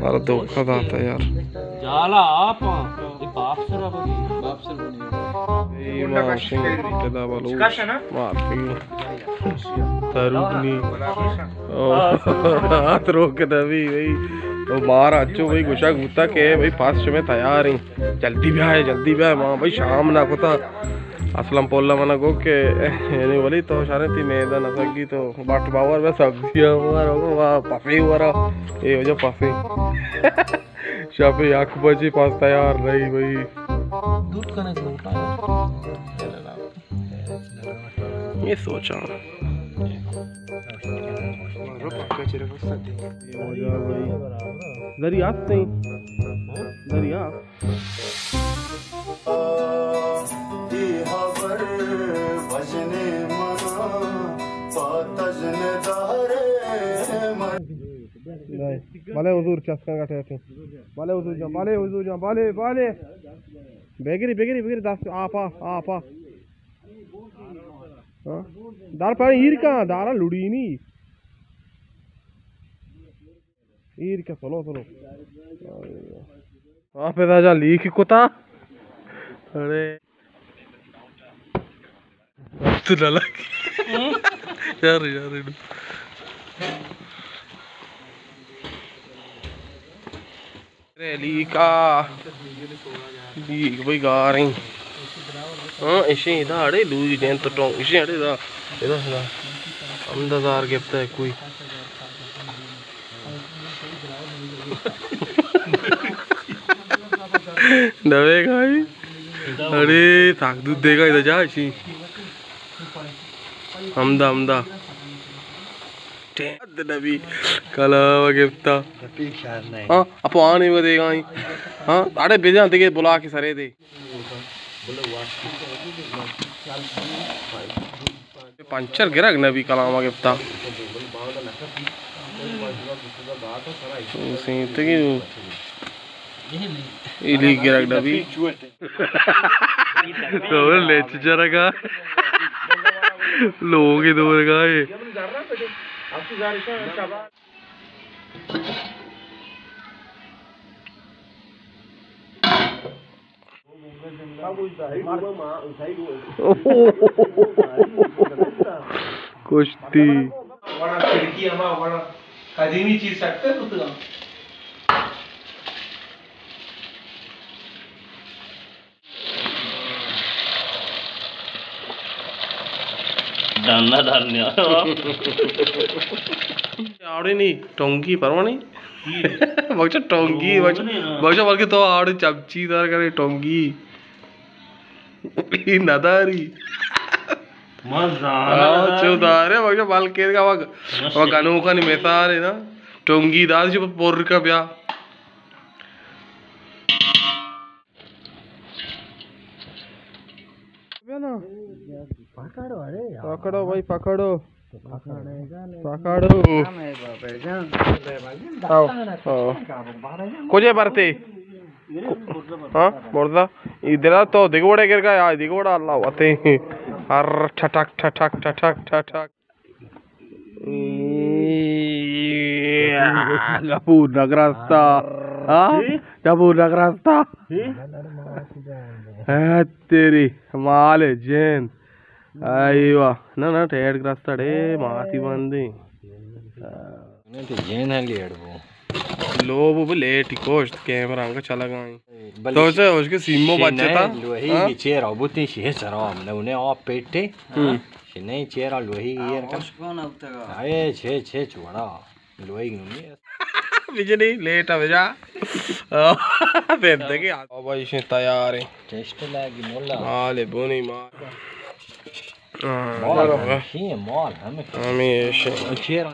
مارا دھوکہ داتا یار۔ جالا آپ آں، اے باپ سرا بگی۔ باپ سر بنی۔ اے ما شنگ پدا بلوچ۔ مارتی۔ تروک نی۔ او، ہاتھ روک نبی بھائی۔ او مارا اچو بھائی گوشگ بوتا کہ بھائی پاس شمے تیار ہیں۔ جلدی بیا، جلدی بیا، ما بھائی شام نہ کتا۔ اسلم پولا منا گو کہ یعنی ولی تو شارے تی میدان اسگی تو بٹ باور بے سبزی ہمارا وا پسی ورا۔ اے وجہ پسی۔ شپ یک بجے پاس تیار رہی بھائی۔ دودھ کنک لوٹا۔ یہ سوچا۔ دریا ہست نہیں۔ دریا۔ بلے حضور چسکن گٹے۔ بلے حضور جان، بلے حضور جان، بلے، بلے۔ بگری، بگری، بگری، دست آپا، آپا۔ ہاں؟ دار پر ایر کا، دارا لڑینی۔ ایر کا، سلو، سلو۔ ہاں، پیدا جا لیک کتا۔ ارے۔ تو نہ لگ۔ یار، یار، ایڈو۔ ارے لیکا۔ لیک بھائی گاریں۔ ہاں، ایشی ادا اڑے لوئی دین تو ٹونگ۔ ایشی اڑے دا۔ ادا، ادا۔ ہمدا زار گپتا ہے کوئی۔ دوے گائی۔ ارے، تاک دود دے گا ادا جا ایشی۔ ہمدا، ہمدا۔ ٹھیک۔ نبی کلام گپتا۔ ہاں، اپو آنے و دے گائی۔ ہاں، اڑے بجان دگے بلا کے سرے دے۔ پنچر گرگ نبی کلام گپتا۔ سینتگی۔ ایلی گرگ نبی۔ تو لیچ چرگا۔ لوگی دورگا ہے۔ کشتی۔ وڑا کھڑکی ہما وڑا قدیمی چیز سکتے تو تگا۔ ڈنا ڈنیا۔ آڑے نی ٹونگی پروانی۔ بخشا ٹونگی، بخشا، بخشا بلکہ تو آڑے چمچی دار کرے ٹونگی۔ ای نداری۔ ما زانا ہاں، نداری۔ چو دارے، بخشا بلکہ کا وگ-، مست۔ وگ گنوکانی مثال ہے نا۔ ٹونگی دار جو پر کا بیا۔ پکڑو، ارے یار۔ پکڑو بھائی، پکڑو۔ پکڑو۔ آؤ، آؤ۔ کجے برتے؟ ہاں، مردا۔ ای دلا تو دگوڑے گر گا، آ دگوڑا اللہ وتے۔ ہر ٹھٹک، ٹھٹک، ٹھٹک، ٹھٹک۔ گپور نگرستا۔ ہاں؟ جی؟ گپور نگرستا۔ جی؟ اے تیری مال جین۔ ایوا۔ نہ، نہ، ٹیٹ گرستا ڈے، ماتی بندی۔ نہ، تو جین ہے لیڑ وہ۔ لو وہ لیٹ کوشت، کیمرہ انگا چلا گائیں۔ بلے تو سے اس کے سیمو شے بچتا۔ نہیں، لوہی ہاں؟ کی چیر آبوتی شے سرام، نہ انہیں آپ پیٹے۔ ہم۔ شے نہیں چیر آ لوہی ایر کا۔ آش کون اب تک آ؟ اے چھے، چھے چوڑا۔ لوہی نو نہیں۔ بجنی لیٹ آ بجا۔ زندگی آ۔ بابا ایشیں تیار ہیں۔ ٹیسٹ لگی مولا۔ مال بونی مال۔ ہاں، مال چلو۔ ہمیں شی مال ہمیں۔ ہمیں شی۔ چیر آ۔